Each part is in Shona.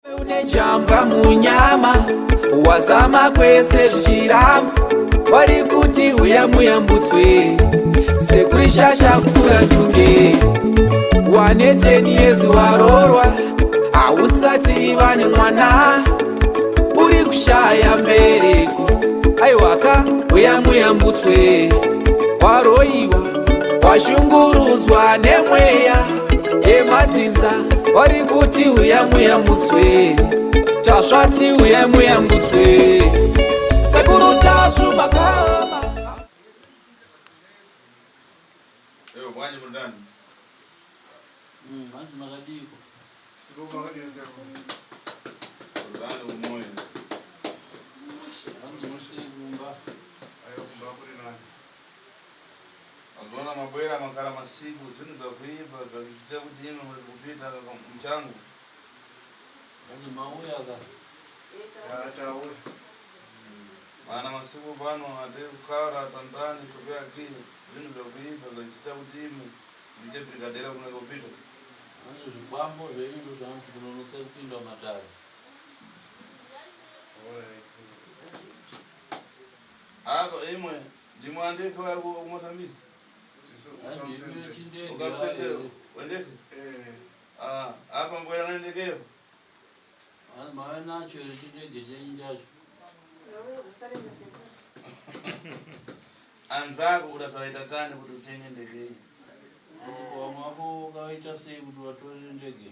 Une munyama wazama kwese zvichiramba vari kuti uya muyambutswe sekuri shasha kupfuura ndunge wane 10 years warorwa hausati vane mwana uri kushaya mbereko aiwaka uya muyambutswe waroiwa washungurudzwa nemweya yemadzinza vari kuti uya muyambutswe tasvati uya muyambutswe sekuru tasvu makaoma. Eyo bwanji mundani. Hanzi makadiko. Mundani umoyo. Hanzi musei kumba. Azona mabwera makhala masiku zvinhu zvakuipa zvakuchiita kuti imi muri kupita muchangu. Hanzi mauya ka. Mana masiku pano ati kukhala tandani topeyakile zvinhu zvakuipa zvachiita kuti imi muite brigadera kunenge kupita. Hanzi zvikwambo zvenyu ndozvanzi kunonotsa kupinda matare. Apa imwe ndimwe andeke wako kuMozambique. Hanzi imi chindege Ukamtsekera here. wendeke. Ah, apa mbwera naendekeyo. Hanzi mauya nacho here chindege chenyu chacho. Anzako kuti asawaita tani kuti utenge ndege iyi. Hanzi ko vamwe vako wakaita sei kuti vatore ndege?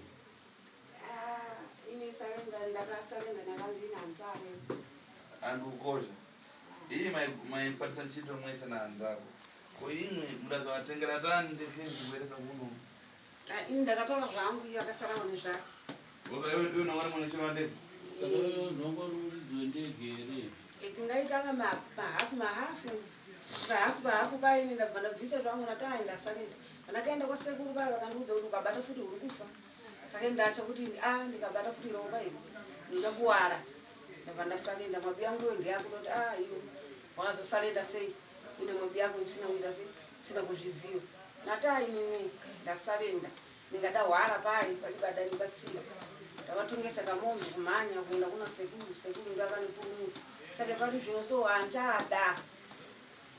Ini surrender, ndakasurrender ndakandina handichare. Andikukosha. Iyi maipatisa ntchito mwese na anzako. Ko imwe mudazawatengera tani ndege kubweresa kuno. Ini ndakataura zvangu, iye akasarawo nezvake. Woza iwe iwe nawari mwana chero ndege. Saka iwe unongori muridzi wendege here? Tingaitanga mahafu mahafu, pahafu pahafu paini ndabva ndabvisa zvangu natai ndasurrender. Pandakaenda kwasekuru paya vakandiudza kuti ukabata futi uri kufa. Saka ndacha kuti a ndikabata futi ropa iri ndichakuwara. Ndabva ndasurrender mabi yangu iyo ndeyakutoti a iyo wakazosurrender sei ine mabi yako isina kuita sei isina kuzviziva. Natai nini ndasurrender ndingada hwara pai pali badanibatsira. Ndavatongesa kamombe kumhanya kuenda kuna sekuru, sekuru ndakanipumudza. Saka pari zvino so handichada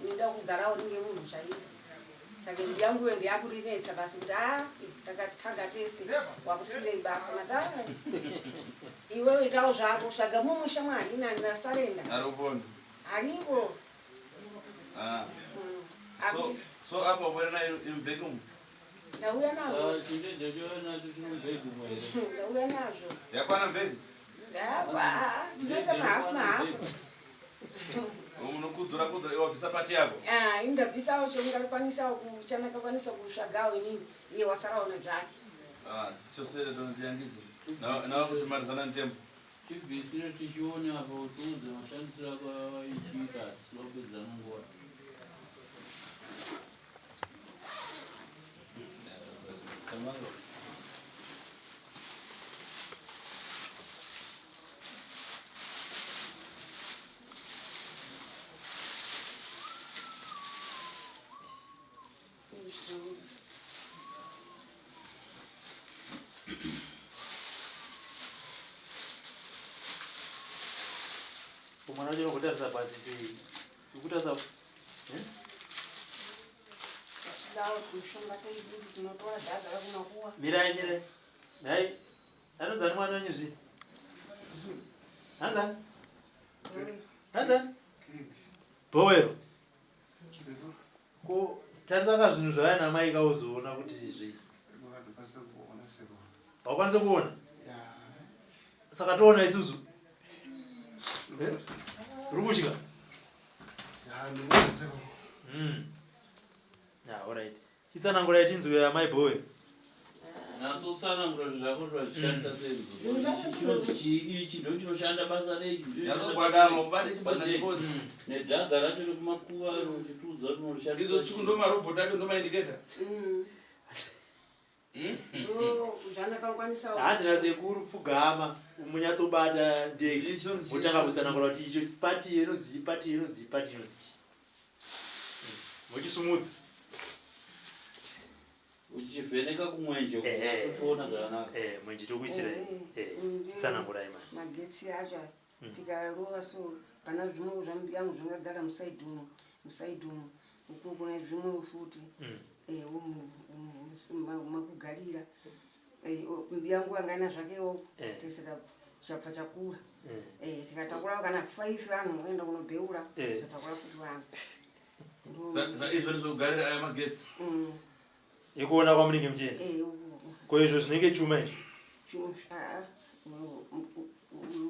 ndinoda kugarawo ndinge munhu chaiye. Saka yangu iyo ndiyakurinetsa basi kuti a takatanga tese wakusirei basa natai iwewe itawo zvako tsvaga mumwe shamwari ini handina surrender. Ari kuponda. Aripo. Ah. So apa ubwera nayo imbeki umu. Ndauya nazvo. Chindege chauya nacho chiri mubhegi umo here? Ndauya nazvo. Yakwana mbeki. Tinoita mahafu mahafu. Unokudzura kudzura iwe wabvisa pati yako. Ah, ini ndabvisawo chendingakwanisawo chandakakwanisa kutsvagawo inini iye wasarawo nezvake. Ah, chose tonotiyangize. Nawe kuti marizana ntembo. Tibvisire tichione apa utiudze mashandisiro ako awaichiita tisina kupedzerana nguva. Tamanga. Mwana wacho unokutarisa pasi sei? Ukutarisa eh? Tidawo mishonga teidudi tinotora dhaga rakumakuwa. Mirai mirai. Nhai. Anonzani mwana wenyu zvi? Anzani? Anzani? Bowero. Ko tarisa ka zvinhu zvavaya namai kauzoona kuti zvii. Haukwanisi kuona? Saka toona isusu. Eh? Uri kutya? Yeah, all right. Chitsanangurai tinzwe amai Bowe. Natsotsanangura zvinhu zvako kuti vazvishandisa sei. Ichi chinonzi chii ichi ndochinoshanda basa rei. Yakagwadama ubate chibana chikozi. Nedhaga racho rekumakuva uchitiudza kuti unorishandisa. Izo tsvuku ndo marobot acho ndo maindiketa. Zvandakakwanisawo. Handina sekuru pfugama munyatsobata ndege. Icho ndicho. Motanga kutsanangura kuti icho pati inonzi pati inonzi pati inonzi chii. Mochisumudza. Uchivheneka kumwenje Eh. kunyatsochiona zvakanaka. Eh, mwenje tokuisirai. Eh, Eh, mm. chitsanangurai manje. Magetsi acho aya tikarova so pana zvimwe zvangu zvingagara musaidhi umu, musaidhi umu uku kuna zvimwe futi. Eh, umu makugarira. Eh, yangu anga ina zvakewo. Eh. Tese chabva chakura. Eh. Eh, tikatakura kana 5 vanhu voenda kunobheura. Eh. Tatakura futi vanhu. Sa izvo ndizvokugarira aya magetsi. Ekuona kwamunenge muchienda. Eh, uku. Ko izvo zvinenge chuma izvi? Ah,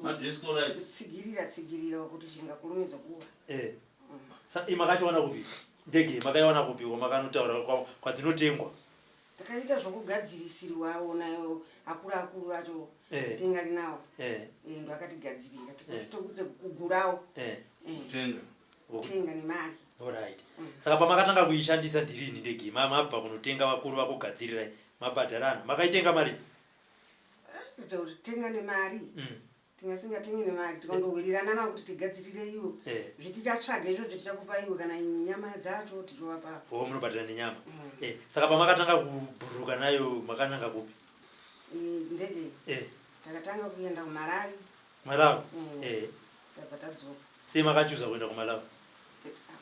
Madisco light. Kutsigirira tsigirira kuti chingakurumidza kuwa. Eh. Makachiwana kupi? Ndege makaiwana kupi kwamakanotaura kwadzinotengwa? Takaita zvokugadzirisirwawo nayo akuru akuru acho. Eh. Tingali nawo. Eh. Eh, ndo akatigadzirira. Tikuti kugurawo. Eh. Eh, Tenga. Kutenga nemari. Alright. Saka pamakatanga kuishandisa ndirini ndege? Mabva kunotenga vakuru vakugadzirirai, mabhadharana. Makaitenga mari? Tenga nemari. Tingasingatengi nemari tikandowirirana nawo kuti tigadzirire iwo. Eh. Zvetichatsvaga izvozvo tichakupa iwe kana nyama dzacho tichowapa. Oh, munobhadhara nenyama. Mm. Eh, saka pamakatanga kubhururuka nayo makananga kupi? Eh, ndege. Eh. Takatanga kuenda kuMalawi. Malawi? Eh. Tabva tadzoka. Sei makachuza kuenda kuMalawi?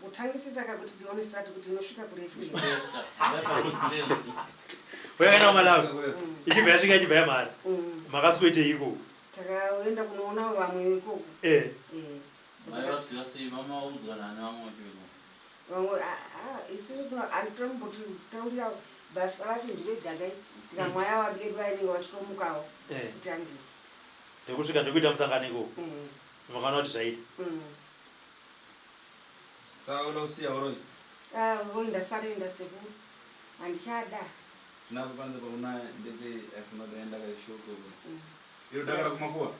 Kutangisisa ka kuti tione sati kuti inosvika kurefu here. Testa. Testa. Wakaenda kuMalawi? Ichibva yasvika ichibva yamhara. Makasikoitei ikoko? Takaenda kunoona vamwe ikoko. Eh. Eh. Mai vaziva sei vamaudzwa nani vamwe vacho ikoko? Vamwe isu handitomboti taurira basa racho ndiregakai tikamwaya vabedu vainenge vachitomukawo. Eh. Kuti andii. Ndekusvika ndekuita musangano ikoko. Eh. Makaona kuti zvaita. Saka uda kusiya uroyi? Ah, uroyi ndasarenda sekuru. Handichada. Napo panze pakunaya ndege yaifuna kuenda kaishoko. Iro dakara kumakuwa?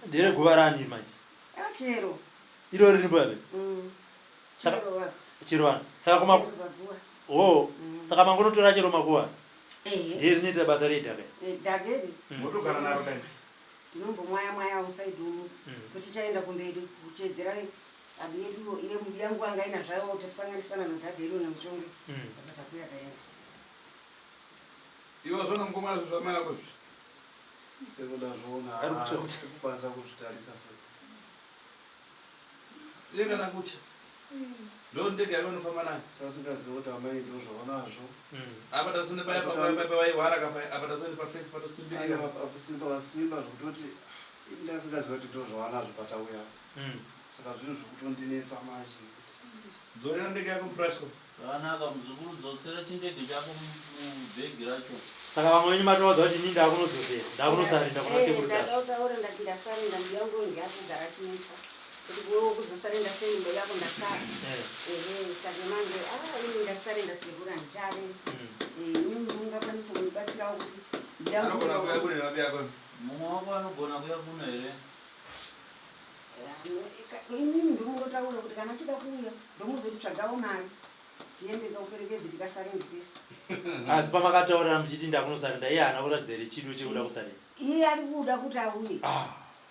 Ndere guva rani manje? Ah, chero. Iro riri papi? Saka Chero wako. Chero wani. Saka kuma Chero paguva. Oh, saka mangonotora chero makuwa. Eh. Ndiye rinoita basa redhaka. Eh, dhakeri. Motogara naro kai. Tinombomwaya mwaya musaidhi umu. Kuti chaenda kumberi kuchedzera abi yedu iye yangu anga ina zvayo tosanganisana nadhakeri nemushonge. Saka takuya kaenda. Iwe zvona mukomana zvo zvamai ako izvi. Sekuda zvoona. Ari kutya kuti. Kukwanisa kuzvitarisa se. Iye kana kutya. Ndo ndege yako inofamba nayo. Tasingazivi kuti amai ndo zvavanazvo. Apa tasone paya paya paya vaihwara kapa apa tasone pa face patosimbirira. Simba vasimba zvekutoti ndasingazivi kuti ndo zvavanazvo patauya. Saka zvinhu zvekutondinetsa manje. Dzorera ndege yako muprasco. Zvakanaka muzukuru dzotsera chindege chako mubhegi racho. Saka vamwe venyu matovaudza kuti ini ndakunodzosera, ndakunosarenda kuna sekuru Tasvu. Ndakataura ndati ndasarenda mbuya wangu ndiyakugara chinetsa. Kuti wewe kuzosarenda sei mbuya yako ndasara. Eh. Ehe, saka manje ini ndasarenda sekuru handichade. Eh, ini mungakwanisa kundibatsirawo kuti mbuya wangu Anogona kuuya kune vabi yako. Mumwe wako anogona kuuya kuno here? Inini ndomungotaura kuti kana achida kuuya ndomuudza kuti tsvagawo mari tiende kauperekedze tikasarende tese. Asi pamakataura muchiti ndakunosarenda iye haana kuratidza here chido chekuda kusarenda? Iye ari kuda kuti auye. Ah.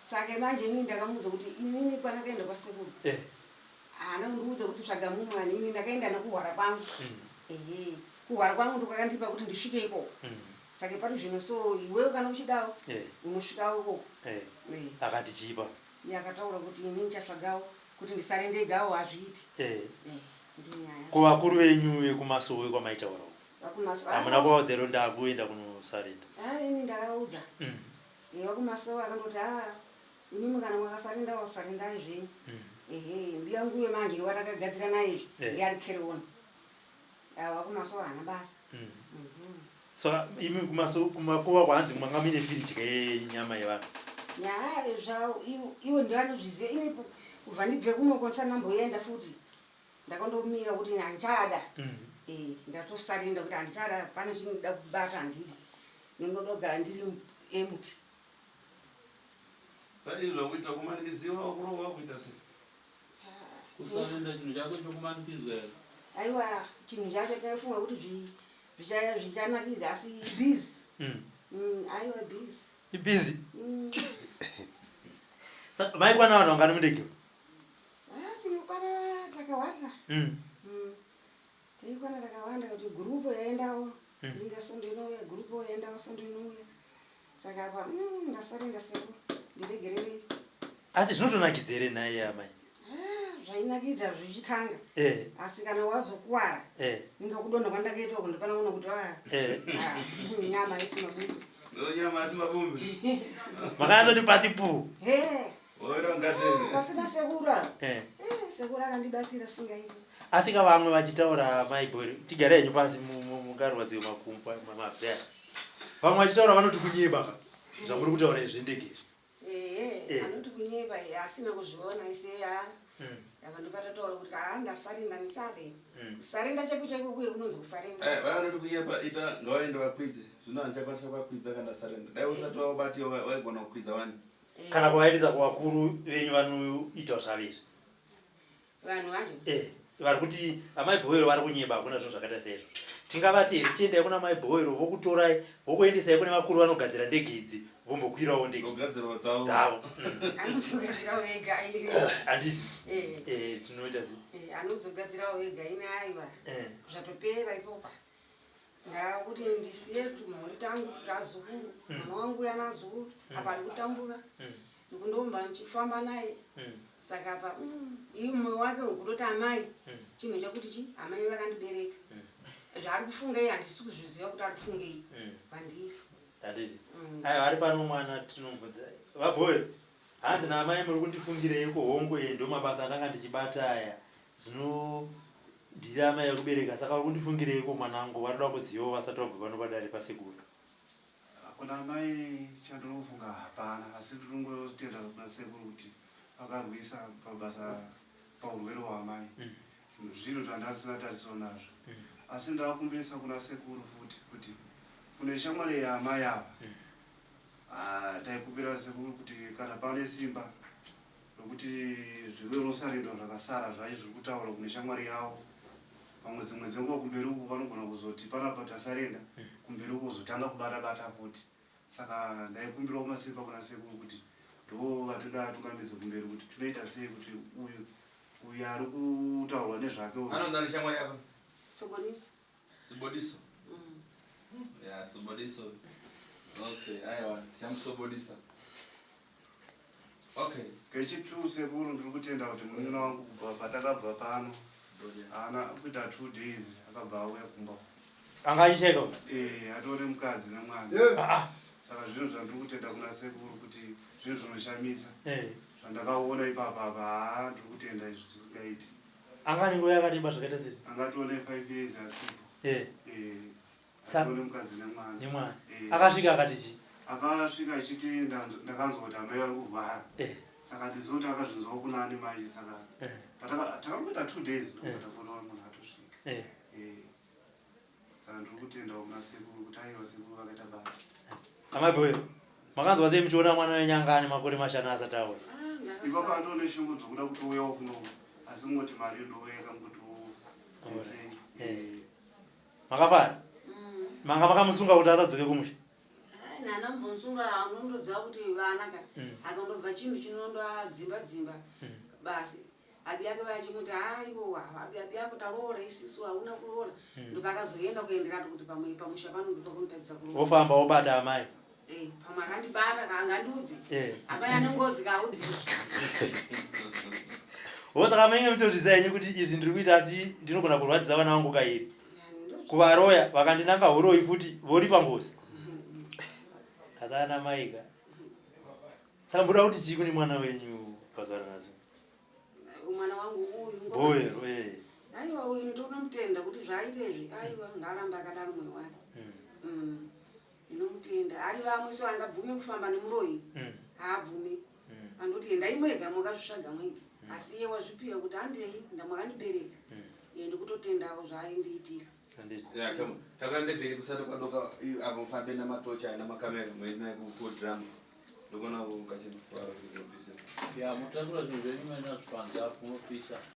Saka manje inini ndakamuudza kuti inini kwanakaenda kwasekuru. Eh. Haana kundiudza kuti tsvaga mumwe ani inini ndakaenda nekuhwara kwangu. Ehe. Kuhwara kwangu ndokwakandipa kuti ndisvike ikoko. Saka pari zvino so iwewe kana uchidawo Eh. unosvikawo ikoko. Eh. Eh. Akati chipa. Iye akataura kuti inini ndichatsvagawo kuti ndisarende egawo hazviiti. Eh. Eh, ndiyo nyaya. Ko vakuru venyu vekumasowe kwamaitaura uko? Vakumasowe. Hamuna kuvaudza here ndakuenda kunosarenda? Ah, ini ndakaudza. Eh, vakumasowe akandoti inini kana mwakasarenda wasarendai zvenyu. Ehe, mbuya nguwe manje ndiwo watakagadzira naye izvi. Eh. Ndiye ari keriona. Ah, vakumasowe haana basa. Saka imi kumakuva kwanzi manga muine firiji yenyama yevanhu. Nyaya zvao iwo ndiwo anozviziva. Ini kubva ndibve kuno ndisati ndamboenda futi. Ndakandomira kuti handichada. Eh, ndatosarenda kuti handichada, pane chinoda kubata handidi. Ndinoda kugara ndiri empty. Saka izvo zvakuita kumanikidziwa kurohwa kuita sei? Kusarenda chinhu chako chokumanikidzwa here? Aiwa, chinhu chacho taifunga kuti zvichanakidza asi busy. Aiwa busy. Ibusy? Saka maikwana vanhu vangani mundege? Ah, tinokwana takawanda. Taikwana takawanda kuti gurupu yaendawo inga sondo inouya, gurupu yaendawo sondo inouya. Saka apa ndasarenda sekuru, ndiregererei. Asi zvinotonakidza here nhai amai? Ah, zvainakidza zvichitanga. Asi kana wazokuwara, ninga kudonha kwandakaitwa uko, ndopanaona kuti ah, nyama isi mabumbi. Nyama asi mabumbi. Makanyatsoti pasi pu. He. Waita ngatende. Pasina sekuru apa. Sekuru akandibatsira zvisingaiti. Asi ka vamwe vachitaura, mai Bori, tigare henyu pasi mungarwadziwe makumbo mabve aya. Vamwe vachitaura vanoti kunyeba ka zvamuri kutaura izvi ndege izvi. Ehe, anoti kunyeba, asina kuzviona ise ya. Apa ndopatataura kuti haa, ndasarenda ndichade. Kusarenda chaiko chaiko kuye kunonzi kusarenda. Vanoti kunyepa, ita ngavaende vakwidze. Zvino handichakwanisa kuvakwidza kana ndasarenda. Dai usati waubatiwa waigona kukwidza wani. Kana kuvaendesa kuvakuru venyu vanoita zvavo izvi. Vanhu vacho. Vari kuti amai Bhoero vari kunyeba, hakuna zvinhu zvakaita saizvozvo. Tingavati here chiendai kuna mai Bhoero, vokutorai vokuendesai kune vakuru vanogadzira ndege idzi, vombokwirawo ndege Kugadzirawo dzavo. Dzavo. Anozogadzirawo vega. Handiti? Eh. Tinoita sei? Anozogadzirawo vega, ine aiwa. Zvatopera ipopa. Ndakuti ndisiye tumhuri tangu tutazukuru. Mwana wangu uya nazukuru apa ari kutambura. Ndikundomba ndichifamba naye. Saka apa iye mwoyo wake wekutoti amai, chinhu chekuti chi amai vakandibereka. Zvaari kufunga iye handisi kuzviziva kuti ari kufungei kwandiri. Handiti? Aiwa, ari pano mwana, tinomubvunza. Vabhoyo, hanzi naamai muri kundifungireiko? Hongu, ndo mabasa andanga ndichibata aya. Zvino ndiri amai ekubereka, saka uri kundifungireiko mwanangu? Vanoda kuzivawo vasati vabva pano padare pasekuru. Kuna mai chandinofunga hapana, asi ndinongotenda kuna sekuru kuti vakarwisa pabasa paurwere hwamai. Zvinhu zvandasina tariso nazvo. Asi ndakumbirisa kuna sekuru futi kuti kune shamwari yaamai ava. Ah, taikumbira sekuru kuti kana pane simba rokuti zvive unosarendwa zvakasara zvacho zviri kutaura kune shamwari yavo, pamwe dzimwe dzenguva kumberi uku vanogona kuzoti panapa tasarenda, kumberi uku kuzotanga kubata bata futi. Saka ndaikumbirawo masimba kuna sekuru kuti ndo vatingatungamidze kumberi kuti tinoita sei kuti uyu uyu ari kutaurwa nezvake uyu. Anonzi shamwari yako? Soboniso. Sibodiso. Ya, Sobodiso. Okay, aiwa, tichamusobodisa. Okay. Kechitu sekuru, ndiri kutenda kuti munin'ina wangu kubva patakabva pano haana kuita 2 days akabva auya kumba. Anga achishaika? Atore mukadzi nemwana. Ah, ah. Saka zvinhu zvandiri kutenda kuna sekuru kuti zvinhu zvinoshamisa zvandakaona ipapa apa. Haa, ndiri kutenda izvi zvisingaiti. Anga nenguva yakareba zvakaita sei? Angatone 5 years asipo. Atone mukadzi nemwana. Nemwana. Akasvika akati chii? Akasvika achiti ndakanzwa kuti amai vari kurwara. Saka handizivi kuti akazvinzwawo kunani manje. Saka takangoita 2 days ndobva tafonawo munhu atosvika. Saka ndiri kutendawo kuna sekuru kuti aiwa, sekuru vakaita basa. Amai Bhoyo, makanzwa sei muchiona mwana wenyu anga ane makore 5 asati auya? Ipapo atone shungu dzokuda kutouyawo kunoku, asi kungoti mari ndouya yakangoti. Makafara? Manga makamusunga kuti asadzoke kumusha? Nana mbonsunga, anondoziva kuti vana ka akandobva chinhu chinondoadzimba dzimba basi. Abi yake vachimuti aiwa, abi yako taroora isisu, hauna kuroora. Ndopakazoenda kuenderana kuti pamwe pamusha pano ndopakunotadzisa kuroora. Wofamba wobata amai. Pamwe akandibata kaangandiudze. Amai ane ngozi kaudzi. Wo, saka mainge mutozviziva henyu kuti izvi ndiri kuita, asi ndinogona kurwadzisa vana vangu kairi, kuvaroya vakandinanga uroyi futi voripa ngozi. Asi ana maika, saka muda kuti chii kune mwana wenyu pazuva ranhasi? Mwana wangu uyu? Boyero. Aiwa, uyu ndinotomutenda kuti zvaaita izvi, aiwa, ngaaramba akadaro mwoyo wake. Ndinomutenda. Ari vamwe so angabvume kufamba nemuroyi? Haabvumi. Andoti endai mwega makazvisvaga mwega, asi iye wazvipira kuti handei, ndamwakandibereka. Iye ndikutotendawo zvaaindiitira. Handiti? Ya, chamo. Takaenda mberi kusati kwadoka apo mufambe namatocha namakamera muende naye kudrama. Ndokona kukachimutwara kuzopisa. Ya, mutakura zvinhu zvenyu maina zvipanze apo munopisa.